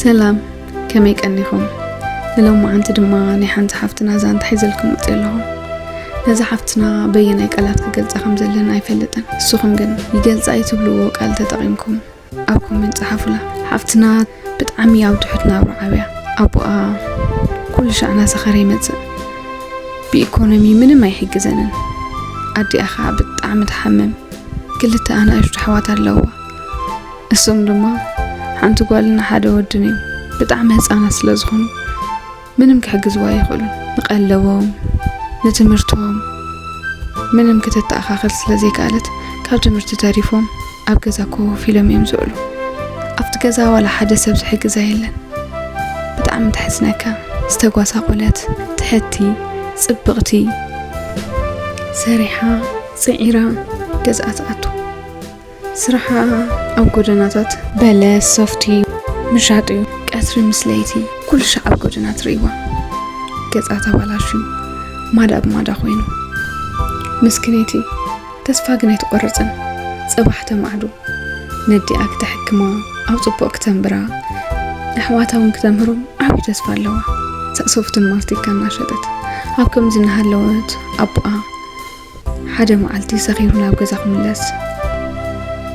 ሰላም፣ ከመይ ቀኒኹም? ንሎማዓንቲ ድማ ናይ ሓንቲ ሓፍትና ዛንታ ሒዘልኩም መፅእ ኣለኹ። ነዛ ሓፍትና በየናይ ቃላት ክገልፃ ከም ዘለና ኣይፈልጥን። ንስኹም ግን ይገልፃ እዩ ትብልዎ ቃል ተጠቒምኩም ኣብ ኮሜንት ፀሓፉላ። ሓፍትና ብጣዕሚ ኣብ ትሑት ናብራ ዓብያ። ኣቦኣ ኩሉ ሻዕ እናሰኸረ ይመፅእ። ብኢኮኖሚ ምንም ኣይሕግዘንን። ኣዲኣ ኸዓ ብጣዕሚ ትሓምም። ክልተ ኣናእሽቱ ኣሕዋት ኣለዋ። እሶም ድማ ሓንቲ ጓልን ሓደ ወድን እዮም። ብጣዕሚ ህፃናት ስለ ዝኾኑ ምንም ክሕግዝዋ ኣይኽእሉን። ንቐለቦም፣ ንትምህርቶም ምንም ክተተኣኻኽል ስለ ዘይከኣለት ካብ ትምህርቲ ተሪፎም ኣብ ገዛ ኮፍ ኢሎም እዮም ዝውዕሉ። ኣብቲ ገዛ ዋላ ሓደ ሰብ ዝሕግዛ የለን። ብጣዕሚ ተሕዝነካ። ዝተጓሳቆለት፣ ትሕቲ፣ ጽብቕቲ፣ ሰሪሓ፣ ጽዒራ ገዝኣ ትኣቱ። ስራሓ ኣብ ጎደናታት በለስ፣ ሶፍቲ ምሻጥ እዩ። ቀትሪ ምስ ለይቲ ኩሉ ሻዕ ኣብ ጎደና ትርእይዋ። ገጻ ተባላሽዩ፣ ማዳ ብማዳ ኮይኑ። ምስክነይቲ ተስፋ ግን ኣይትቆርጽን። ጽባሕ ተማዕዱ ነዲኣ ክተሕክማ፣ ኣብ ጽቡቕ ክተንብራ፣ ኣሕዋታ እውን ክተምህሮም ዓብዪ ተስፋ ኣለዋ። ሳእ ሶፍትን ማስቲካ እናሸጠት ኣብ ከምዚ እናሃለወት ኣቦኣ ሓደ መዓልቲ ሰኺሩ ናብ ገዛ ክምለስ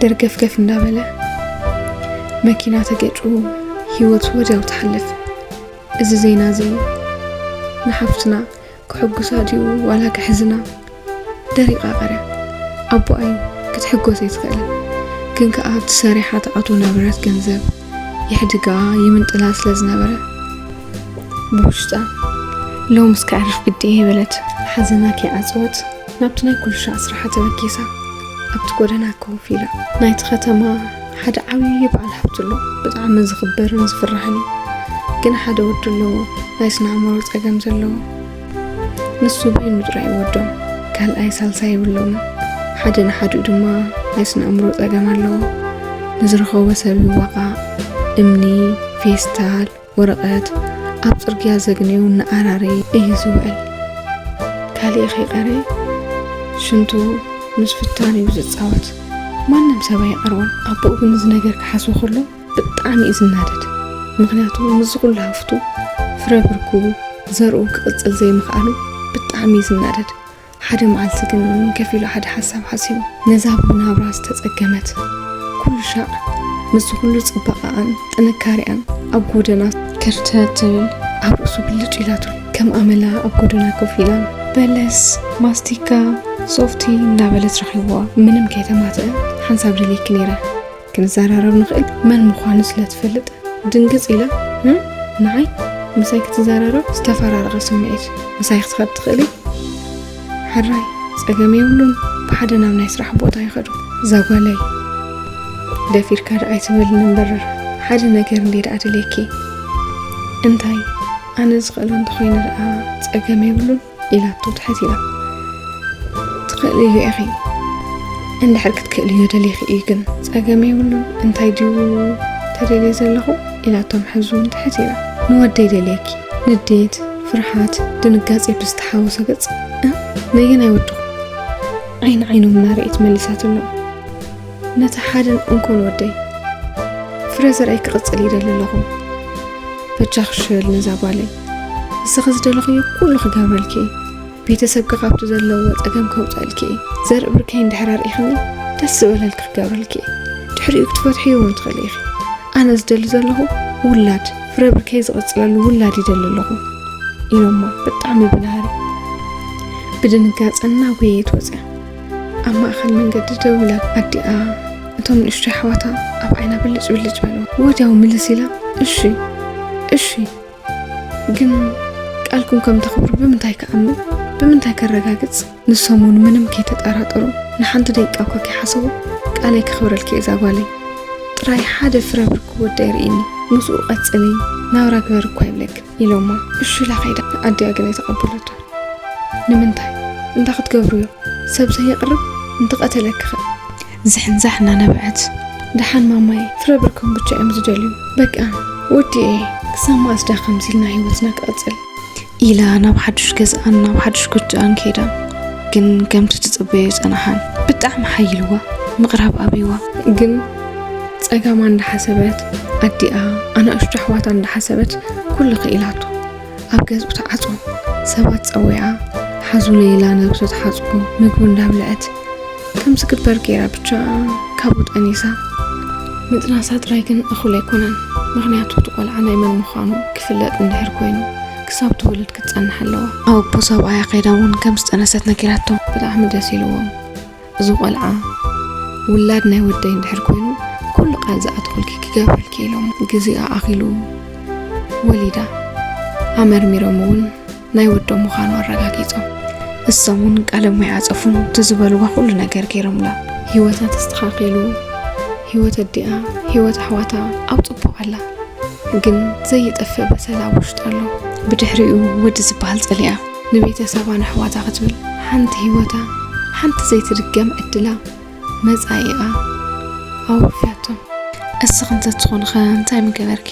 ደርገፍገፍ እንዳበለ መኪና ተገጭ ህይወቱ ወዲያው ትሓልፍ። እዚ ዜና እዚ ንሓፍትና ክሕጉሳ ድዩ ዋላ ከሕዝና ደሪቓ ቀርያ። ኣቦኣ እዩ ክትሕጎስ ኣይትኽእልን፣ ግን ከኣ እቲ ሰሪሓ ትኣትዎ ነበረት ገንዘብ የሕድጋ ይምንጥላ ስለ ዝነበረ ብውሽጣ ሎምስ ከዕርፍ ግዲ እየ በለት። ሓዘና ከይዓጸወት ናብቲ ናይ ኩሉ ሻዕ ስራሓ ተበጊሳ ኣብቲ ጎደና ኮፍ ኢላ። ናይቲ ከተማ ሓደ ዓብዪ በዓል ሃብቲ ኣሎ፣ ብጣዕሚ ዝኽበርን ዝፍራሕን እዩ። ግን ሓደ ወዲ ኣለዎ፣ ናይ ስነ ኣእምሮ ጸገም ዘለዎ። ንሱ በይኑ ጥራይ ይወዶም፣ ካልኣይ ሳልሳይ የብሎምን። ሓደ ንሓድኡ ድማ ናይ ስነ ኣእምሮ ጸገም ኣለዎ። ንዝረኸቦ ሰብ ይዋቓዕ፣ እምኒ፣ ፌስታል፣ ወረቐት ኣብ ጽርግያ ዘግንዩ እናኣራረየ እዩ ዝውዕል። ካሊእ ከይቀረየ ሽንቱ ምስ ፍታን እዩ ዝጻወት። ማንም ሰብ ኣይቐርቦን። ኣቦኡ ግን እዚ ነገር ክሓስቦ ከሎ ብጣዕሚ እዩ ዝናደድ። ምኽንያቱ ምስዚ ኩሉ ሃፍቱ ፍረ ብርኩ ዘርኡ ክቕጽል ዘይምኽኣሉ ብጣዕሚ እዩ ዝናደድ። ሓደ መዓልቲ ግን ከፊሉ ሓደ ሓሳብ ሓሲቡ። ነዛ ብናብራ ዝተጸገመት፣ ኩሉ ሻዕ ምስዚ ኩሉ ጽባቐኣን ጥንካሬኣን ኣብ ጎደና ከርተት ትብል፣ ኣብ ርእሱ ብልጭ ኢላትሉ። ከም ኣመላ ኣብ ጎደና ኮፍ ኢላ በለስ፣ ማስቲካ፣ ሶፍቲ እንዳበለት ረኺብዋ። ምንም ከይተማትአ ሓንሳብ ደልየኪ ነይረ። ክንዘራረብ ንኽእል መን ምዃኑ ስለ ትፈልጥ ድንግጽ ኢላ፣ "ህም? ንዓይ ምሳይ ክትዘራረብ?" ዝተፈራረቐ ስምዒት። "ምሳይ ክትኸድ ትኽእሊ?" "ሕራይ፣ ጸገም የብሉን፣ ብሓደ ናብ ናይ ስራሕ ቦታ ይኸዱ። እዛ ጓለይ፣ ደፊርካ ደኣ ኣይትበልኒ እምበር፣ ሓደ ነገር እንዴ ደኣ ደልየኪ?" "እንታይ? ኣነ ዝኽእሎ እንተኾይነ ደኣ ጸገም የብሉን?" ኢላቶ ትሕት ኢላ። "ትኽእልዮ ኢኺ፣ እንድሕር ክትክእልዮ ደሊኺ እዩ፣ ግን ጸገም የብሉን። እንታይ ድዩ ተደልየ ዘለኹ?" ኢላቶ ምሕዝውን ትሕት ኢላ። "ንወደይ ደልየኪ?" ንዴት፣ ፍርሓት፣ ድንጋጼ ብዝተሓወሶ ገጽ፣ "እ? ነየናይ ወድኹም?" ዓይኒ ዓይኖም እናረኣየት መሊሳትሎም። "ነቲ ሓደን እንኮን ወደይ፣ ፍረ ዘርኣይ ክቕጽል ይደሊ ኣለኹ። በጃኺ ሽበል ነዛ ጓለይ። ንስኺ ዝደለኽዮ ኩሉ ክገብረልኪ እየ። ቤተሰብኪ ካብቲ ዘለዎ ጸገም ከውጸልኪ እየ። ዘርኢ ብርከይ እንድሕር ኣርኢኽኒ፣ ደስ ዝበለልኪ ክገብረልኪ እየ። ድሕሪኡ ክትፈትሕዮ እውን ትኽእሊ ኢኺ። ኣነ ዝደሊ ዘለኹ ውላድ፣ ፍረ ብርከይ ዝቕጽለሉ ውላድ ይደሊ ኣለኹ" ኢሎማ ብጣዕሚ ብናህሪ። ብድንጋጸ እናጎየየት ወጽያ። ኣብ ማእከል መንገዲ ደው ኢላ ኣዲኣ እቶም ንእሽቶ ኣሕዋታ ኣብ ዓይና ብልጭ ብልጭ በልዋ። ወዲያው ምልስ ኢላ፣ "እሺ፣ እሺ፣ ግን ቃልኩም ከም ተኽብሩ ብምንታይ ክኣምን? ብምንታይ ከረጋግጽ?" ንሶም እውን ምንም ከይተጠራጠሩ፣ "ንሓንቲ ደቂቃ እኳ ከይሓሰቡ ቃለይ ከኽብረልኪ እየ እዛ ጓለይ። ጥራይ ሓደ ፍረ ብርኪ ወደይ ርኢኒ፣ ምስኡ ቀጽሊ፣ ናብራ ግበሪ እኳ ኣይብለክን" ኢሎማ። እሺ ኢላ ከይዳ፣ ኣዲኣ ግን ኣይተቐበለቶን። ንምንታይ? እንታይ ክትገብርዮ? ሰብ ዘየቕርብ እንተቐተለኪኸ? ዝሕንዛሕ እናነበዐት፣ "ደሓን ማማይ፣ ፍረ ብርኮም ብቻ እዮም ዝደልዩ። በቃ፣ ወዲኤ፣ ክሳብ መኣስ ደኣ ከምዚ ኢልና ህይወትና ክቕጽል?" ኢላ ናብ ሓድሽ ገዝኣን ናብ ሓድሽ ጎጆኣን ከይዳ። ግን ከምቲ ትጽበዮ ኣይጸንሓን። ብጣዕሚ ሓይልዋ፣ ምቕራብ ኣብይዋ። ግን ጸጋማ እንዳሓሰበት፣ ኣዲኣ፣ ኣናእሽቱ ኣሕዋታ እንዳሓሰበት ኩሉ ክኢላቶ። ኣብ ገዝኡ ተዓጾ። ሰባት ጸዊዓ፣ ሓዙለይ ኢላ ነብሱ ተሓጽቦ፣ ምግቡ እንዳብልዐት፣ ከም ዝግበር ገይራ ብቻ ካብኡ ጠኒሳ። ምጥናሳ ጥራይ ግን እኹል ኣይኮነን። ምኽንያቱ እቲ ቆልዓ ናይ መን ምዃኑ ክፍለጥ እንድሕር ኮይኑ፣ ክሳብ ትወልድ ክትጸንሕ ኣለዋ። ኣቦ ሰብኣያ ከይዳ እውን ከም ዝጠነሰት ነጊራቶም። ብጣዕሚ ደስ ኢልዎም። እዚ ቆልዓ ውላድ ናይ ወደይ እንድሕር ኮይኑ፣ ኩሉ ቃል ዝኣትኹልኪ ክገብረልኪ ኢሎም። ግዜኣ ኣኺሉ ወሊዳ። ኣመርሚሮም እውን ናይ ወዶም ምዃኑ ኣረጋጊጾም። እሶም እውን ቃሎም ኣይዓጸፉን። እቲ ዝበልዋ ኩሉ ነገር ገይሮምላ። ህይወታ ተስተኻኺሉ፣ ህይወት ኣዲኣ፣ ህይወት ኣሕዋታ ኣብ ጽቡቕ ኣላ። ግን ዘይጠፍእ በሰላ ኣብ ውሽጡ ኣሎ። ብድሕሪኡ ወዲ ዝበሃል ጸሊኣ። ንቤተሰባ ንኣሕዋታ ክትብል ሓንቲ ህይወታ፣ ሓንቲ ዘይትድገም ዕድላ፣ መጻኢኣ ኣወፍያቶም። እስኺ እንተትኾንኸ እንታይ ምገበርኪ?